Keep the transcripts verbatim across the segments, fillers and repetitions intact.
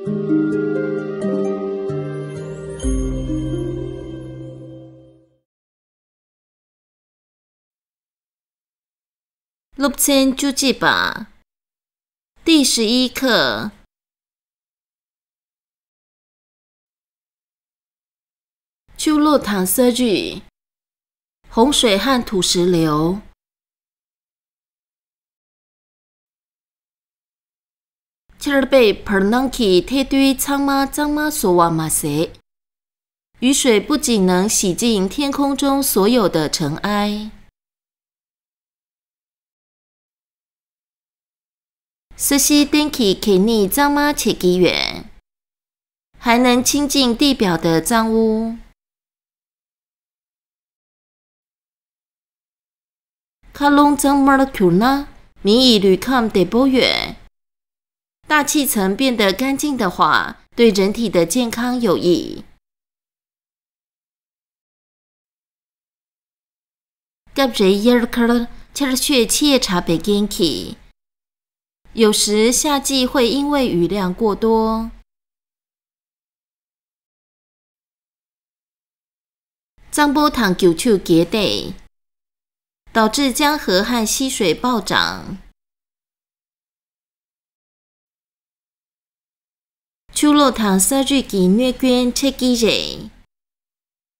སློབ་ཚན་བཅུ་གཅིག་པ། 第十一课。 ཆུ་ལོག་དང་ས་རུད། 洪水和土石流། ཆར་པས་བར་སྣང་གི་ཐལ་རྡུལ་ཚང་མ་གཙང་མ་བཟོ་བ་མ་ཟད། 雨水不仅能洗净天空中所有的尘埃。 ས་གཞིའི་སྟེང་གི་གད་སྙིགས་གཙང་མ་བྱེད་ཀྱི་ཡོད། 还能清净地表的脏污。 མཁའ་རླུང་གཙང་མར་གྱུར་ན། མི་ཡི་ལུས་ཁམས་བདེ་པོ་ཡོད། 大气层变得干净的话，对人体的健康有益。 སྐབས་རེ་དབྱར་ཁར་ཆར་ཞོད་ཆེས་དྲགས་པའི་རྐྱེན་གྱིས། 有时夏季会因为雨量过多。 གཙང་པོ་དང་རྒྱུག་ཆུ་རྒྱས་ཏེ། 导致江河和溪水暴涨。 ཆུ་ལོག་དང་ས་རུད་ཀྱི་གནོད་སྐྱོན་འཕྲད་ཀྱི་རེད།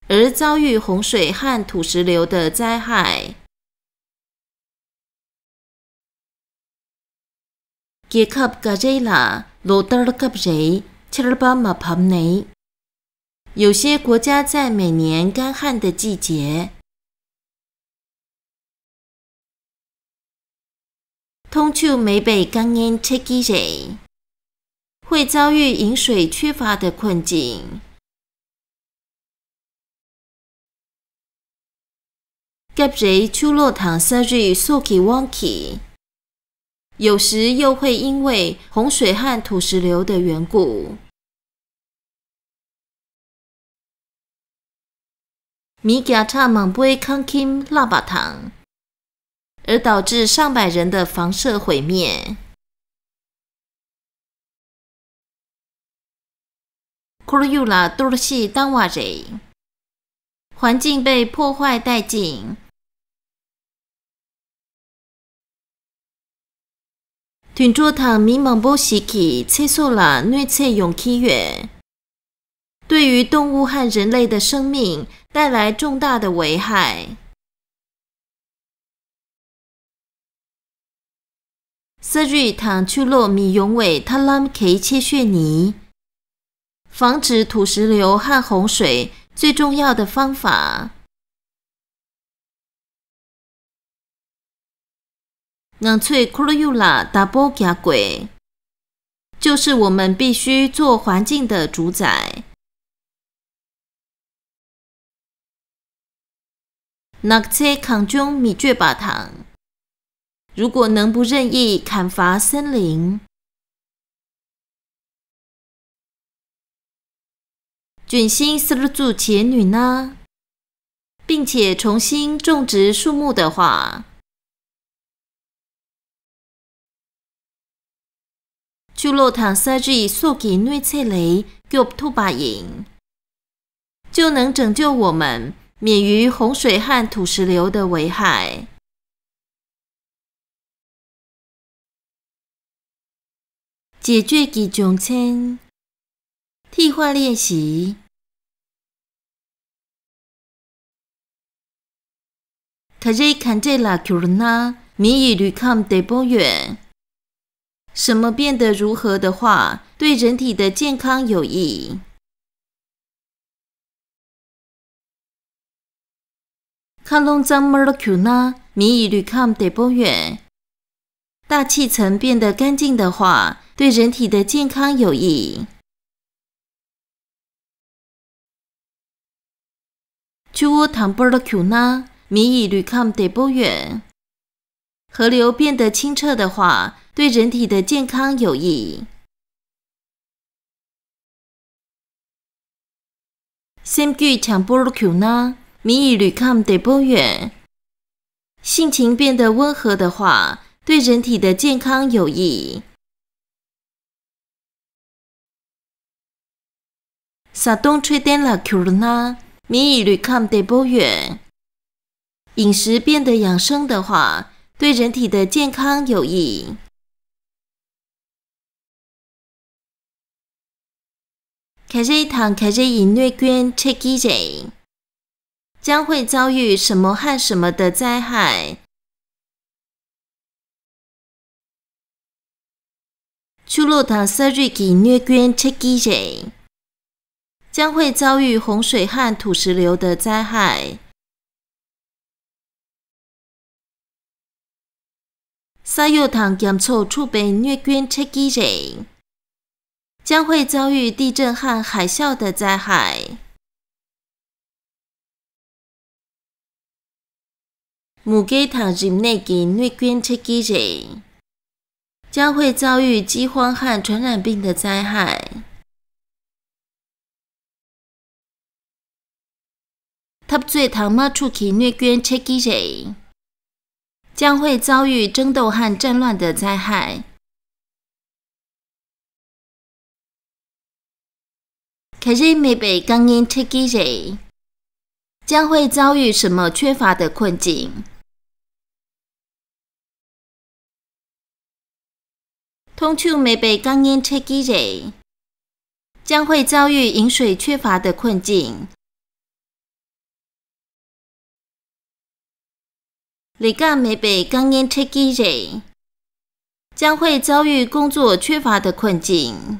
而遭遇洪水和土石流的灾害。 རྒྱལ་ཁབ་འགའ་རེ་ལ་ལོ་ལྟར་སྐབས་རེ་ཆར་པ་མ་བབས་ནས། 有些国家在每年干旱的季节， མཐོང་ཆོས་མེད་པའི་དཀའ་ངལ་འཕྲད་ཀྱི་རེད། 会遭遇饮水缺乏的困境。 སྐབས་རེ་ཆུ་ལོག་དང་ས་རུད་སོགས་ཀྱི་དབང་གིས། 有时又会因为洪水和土石流的缘故。 མི་བརྒྱ་ཕྲག་མང་པོའི་ཁང་ཁྱིམ་བརླག་པ་དང་། 而导致上百人的房舍毁灭。 ཁོར་ཡུག་ལ་གཏོར་བཤིག་བཏང་བ་རེད། 环境被破坏殆尽。 དུད་འགྲོ་དང་མི་མང་པོ་ཞིག་གི་ཚེ་སྲོག་ལ་གནོད་འཚེ་ཡོང་གི་ཡོད། 对于动物和人类的生命带来重大的危害。 ས་རུད་དང་ཆུ་ལོག་མི་ཡོང་བའི་ཐབས་ལམ་གལ་ཆེ་ཤོས་ནི། 防止土石流和洪水最重要的方法。 ང་ཚོས་ཁོར་ཡུག་ལ་བདག་པོ་རྒྱག་དགོས། 就是我们必须做环境的主宰。 ནགས་ཚལ་གང་བྱུང་མི་གཅོད་པ་དང་། 如果能不任意砍伐森林། 准新思路做节女呢，并且重新种植树木的话。 ཆུ་ལོག་དང་ས་རུད་སོགས་ཀྱི་གནོད་འཚེ་ལས་སྐྱོབ་ཐུབ་པ་ཡིན། 就能拯救我们免于洪水和土石流的危害。 解决ཀྱི་སྦྱོང་ཚན། 替换练习。 ག་རེ་ག་འདྲས་ལ་གྱུར་ན་མི་ཡི་ལུས་ཁམས་བདེ་པོ་ཡོད། 什么变得如何的话，对人体的健康有益。 མཁའ་རླུང་གཙང་མར་གྱུར་ན་མི་ཡི་ལུས་ཁམས་བདེ་པོ་ཡོད། 大气层变得干净的话，对人体的健康有益。 ཆུ་བོ་དྭངས་པོར་གྱུར་ན་མི་ཡི་ལུས་ཁམས་བདེ་པོ་ཡོད། 河流变得清澈的话，对人体的健康有益。 སེམས་རྒྱུད་བྱམས་པོར་གྱུར་ན་མི་ཡི་ལུས་ཁམས་བདེ་པོ་ཡོད། 性情变得温和的话，对人体的健康有益。བཟའ་བཏུང་འཕྲོད་བསྟེན་ལ་གྱུར་ན། མི་ཡི་ལུས་ཁམས་བདེ་པོ་ཡོད། 饮食变得养生的话，对人体的健康有益。ག་རེ་དང་ག་རེ་ཡི་གནོད་སྐྱོན་འཕྲད་ཀྱི་རེད། 将会遭遇什么和什么的灾害？ ཆུ་ལོག་དང་ས་རུད་ཀྱི་གནོད་སྐྱོན་འཕྲད་ཀྱི་རེད། 将会遭遇洪水和土石流的灾害。 ས་གཡོག་དང་རྒྱ་མཚོ་འཁྲུགས་པའི་གནོད་སྐྱོན་འཕྲད་ཀྱི་རེད། 将会遭遇地震和海啸的灾害。 མུ་གེ་དང་རིམས་ནད་ཀྱི་གནོད་སྐྱོན་འཕྲད་ཀྱི་རེད། 将会遭遇饥荒和传染病的灾害。 འཐབ་རྩོད་དང་དམག་འཁྲུག་གི་གནོད་སྐྱོན་འཕྲད་ཀྱི་རེད། 将会遭遇争斗和战乱的灾害。 ག་རེ་མེད་པའི་དཀའ་ངལ་འཕྲད་ཀྱི་རེད། 将会遭遇什么缺乏的困境？ འཐུང་ཆུ་མེད་པའི་དཀའ་ངལ་འཕྲད་ཀྱི་རེད། 将会遭遇饮水缺乏的困境。 ལས་ཀ་མེད་པའི་དཀའ་ངལ་འཕྲད་ཀྱི་རེད། 将会遭遇工作缺乏的困境。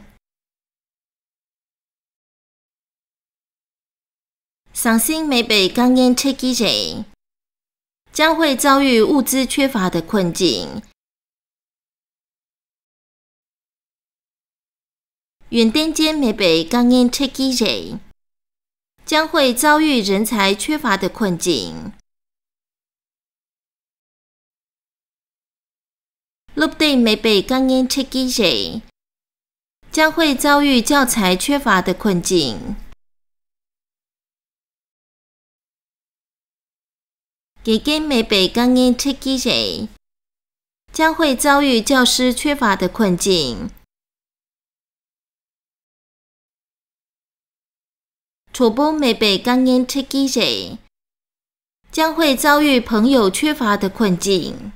ཟང་ཟིང་མེད་པའི་དཀའ་ངལ་འཕྲད་ཀྱི་རེད། 将会遭遇物资缺乏的困境。 ཡོན་ཏན་ཅན་མེད་པའི་དཀའ་ངལ་འཕྲད་ཀྱི་རེད། 将会遭遇人才缺乏的困境。 སློབ་དེབ་མེད་པའི་དཀའ་ངལ་འཕྲད་ཀྱི་རེད། 将会遭遇教材缺乏的困境。 དགེ་རྒན་མེད་པའི་དཀའ་ངལ་འཕྲད་ཀྱི་རེད། 将会遭遇教师缺乏的困境。 གྲོགས་པོ་མེད་པའི་དཀའ་ངལ་འཕྲད་ཀྱི་རེད། 将会遭遇朋友缺乏的困境。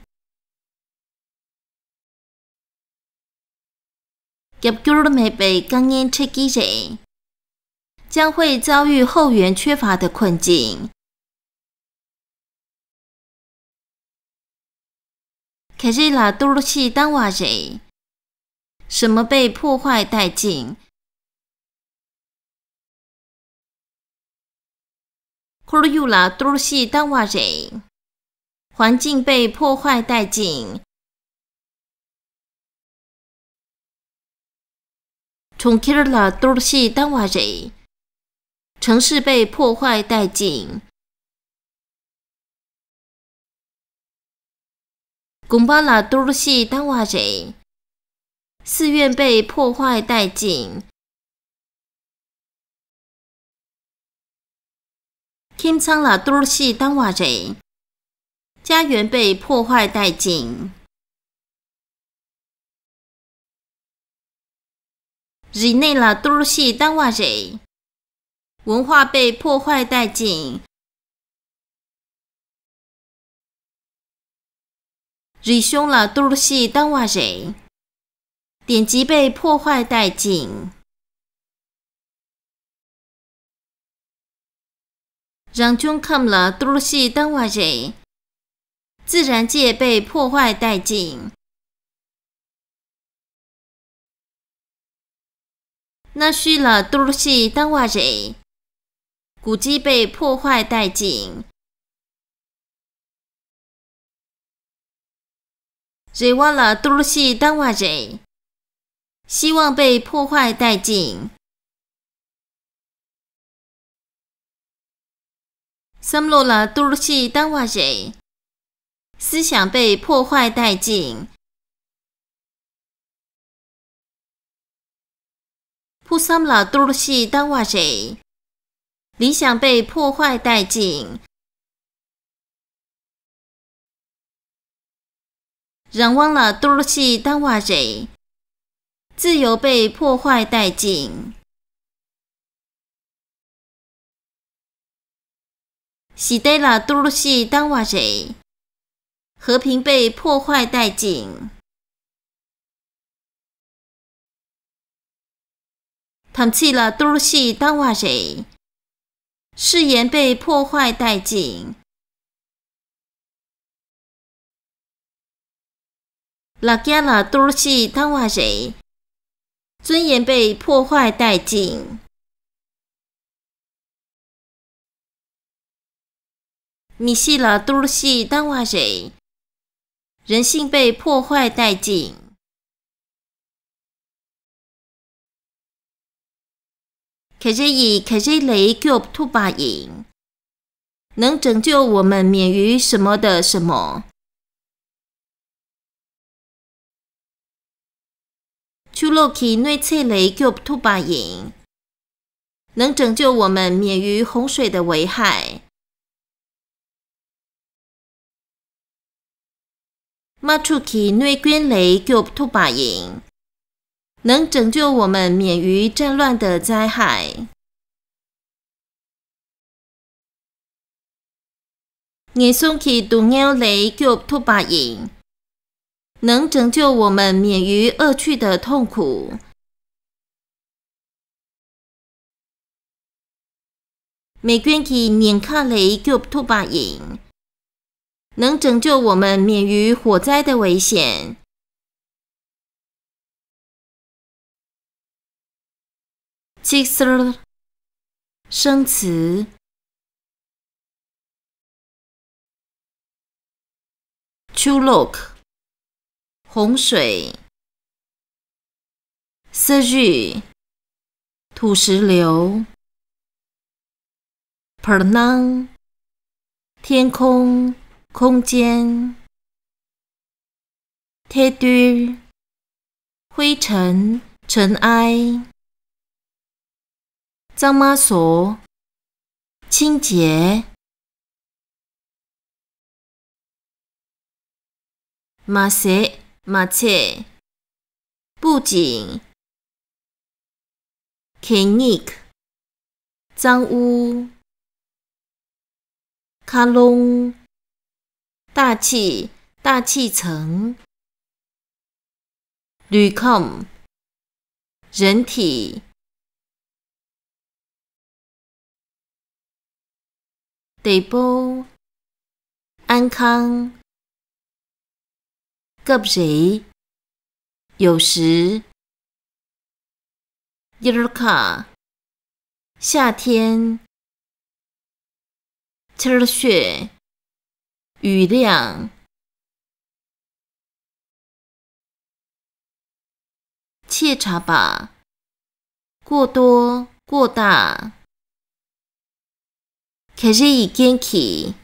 རྒྱབ་སྐྱོར་མེད་པའི་དཀའ་ངལ་འཕྲད་ཀྱི་རེད། 将会遭遇后援缺乏的困境。 ག་རེ་ལ་གཏོར་བཤིག་བཏང་བ་རེད། 什么被破坏殆尽？ ཁོར་ཡུག་ལ་གཏོར་བཤིག་བཏང་བ་རེད། 环境被破坏殆尽。 གྲོང་ཁྱེར་ལ་གཏོར་བཤིག་བཏང་བ་རེད། 城市被破坏殆尽。 དགོན་པ་ལ་གཏོར་བཤིག་བཏང་བ་རེད། 寺院被破坏殆尽。 ཁྱིམ་ཚང་ལ་གཏོར་བཤིག་བཏང་བ་རེད། 家园被破坏殆尽。 རིག་གནས་ལ་གཏོར་བཤིག་བཏང་བ་རེད། 文化被破坏殆尽。 རིག་གཞུང་ལ་གཏོར་བཤིག་བཏང་བ་རེད། 典籍被破坏殆尽。 རང་བྱུང་ཁམས་ལ་གཏོར་བཤིག་བཏང་བ་རེད། 自然界被破坏殆尽。 གནའ་ཤུལ་ལ་གཏོར་བཤིག་བཏང་བ་རེད། 古迹被破坏殆尽。 རེ་བ་ལ་གཏོར་བཤིག་བཏང་བ་རེད། 希望被破坏殆尽。 བསམ་བློ་ལ་གཏོར་བཤིག་བཏང་བ་རེད། 思想被破坏殆尽。 ཕུགས་བསམ་ལ་གཏོར་བཤིག་བཏང་བ་རེད། 理想被破坏殆尽。 རང་དབང་ལ་གཏོར་བཤིག་བཏང་བ་རེད། 自由被破坏殆尽。ཞི་བདེ་ལ་གཏོར་བཤིག་བཏང་བ་རེད། 和平被破坏殆尽。 དམ་ཚིག་ལ་གཏོར་བཤིག་བཏང་བ་རེད། 誓言被破坏殆尽。 ལ་རྒྱ་ལ་གཏོར་བཤིག་བཏང་བ་རེད། 尊严被破坏殆尽。 མི་གཤིས་ལ་གཏོར་བཤིག་བཏང་བ་རེད། 人性被破坏殆尽。 ག་རེ་ཡིས་ག་རེ་ལས་སྐྱོབ་ཐུབ་པ་ཡིན། 能拯救我们免于什么的什么。 ཆུ་ལོག་གི་གནོད་འཚེ་ལས་སྐྱོབ་ཐུབ་པ་ཡིན། 能拯救我们免于洪水的危害。 དམག་འཁྲུག་གི་གནོད་སྐྱོན་ལས་སྐྱོབ་ཐུབ་པ་ཡིན། 能拯救我们免于战乱的灾害。 ངན་སོང་གི་སྡུག་བསྔལ་ལས་སྐྱོབ་ཐུབ་པ་ཡིན། 能拯救我们免于恶趣的痛苦。 མེ་སྐྱོན་གྱི་ཉེན་ཁ་ལས་སྐྱོབ་ཐུབ་པ་ཡིན། 能拯救我们免于火灾的危险。 ཚིག་གསར། 生词། ཆུ་ལོག 洪水。 ས་གཞི། 土石流。 བར་སྣང། 天空、空间。 ཐལ་རྡུལ། 灰尘、尘埃。 གཙང་མ་བཟོ། 清洁。 མ་ཟད། མ་ཚད། 布景། གད་སྙིགས། 脏污། མཁའ་རླུང་། 大气、大气层。 ལུས་ཁམས། 人体。 བདེ་པོ། 安康。 སྐབས་རེ། 有时。 དབྱར་ཁ། 夏天。 ཆར་ཞོད། 雨量། ཆེ་དྲགས་པ། 过多、过大。 ག་རེ་ཡི་རྐྱེན་གྱིས།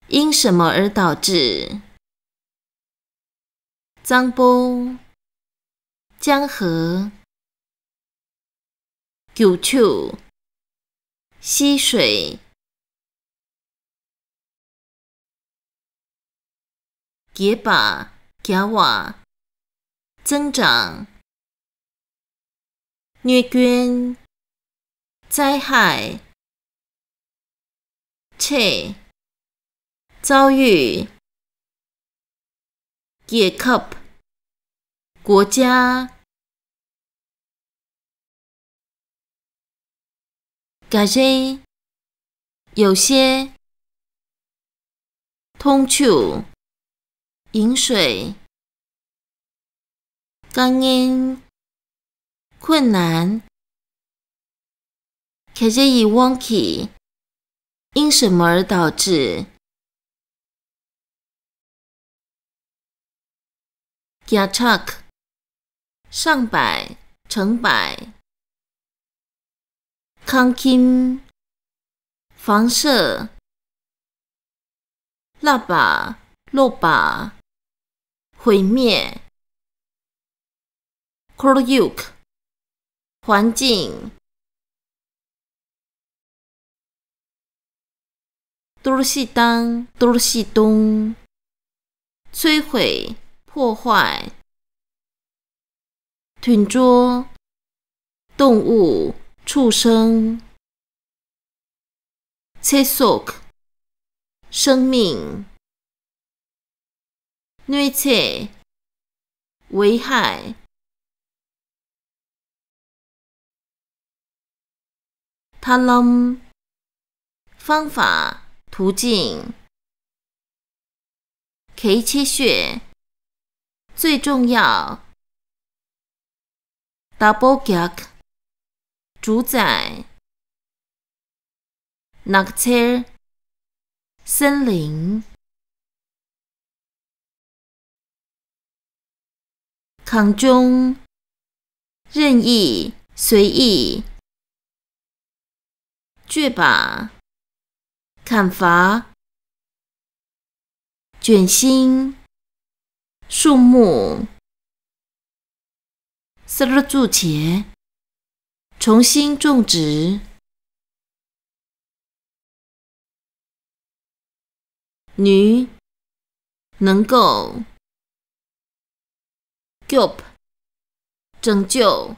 因什么而导致。 གཙང་པོ། 江河། རྒྱུག་ཆུ། 溪水། རྒྱས་པ། རྒྱས་པ། 增长། གནོད་སྐྱོན། 灾害། ཆེ། 遭遇། རྒྱལ་ཁབ། 国家། ག་རེ། 有些། 通气。 饮水。 དཀའ་ངལ། 困难། ག་རེ་ཡི་དབང་གིས། 因什么而导致。 བརྒྱ་ཕྲག། 上百、成百。 ཁང་ཁྱིམ། 房舍། བསླབ་པ། སློབ་པ། 毁灭། ཁོར་ཡུག། 环境། གཏོར་བཤིག་བཏང་། གཏོར་བཤིག་གཏོང་། 摧毁། 破坏。 དུད་འགྲོ། 动物、畜生。ཚེ་སྲོག་生命། གནོད་འཚེ་危害། ཐབས་ལམ་方法途径། གལ་ཆེ་ཤོས最重要། བདག་པོ་རྒྱག主宰། ནགས་ཚལ་森林། གང་བྱུང任意随意། གཅོད་པ།砍伐། 卷心。树木。སྲུང་བྱེད། 重新种植。ནུས། 能够。སྐྱོབ།拯救。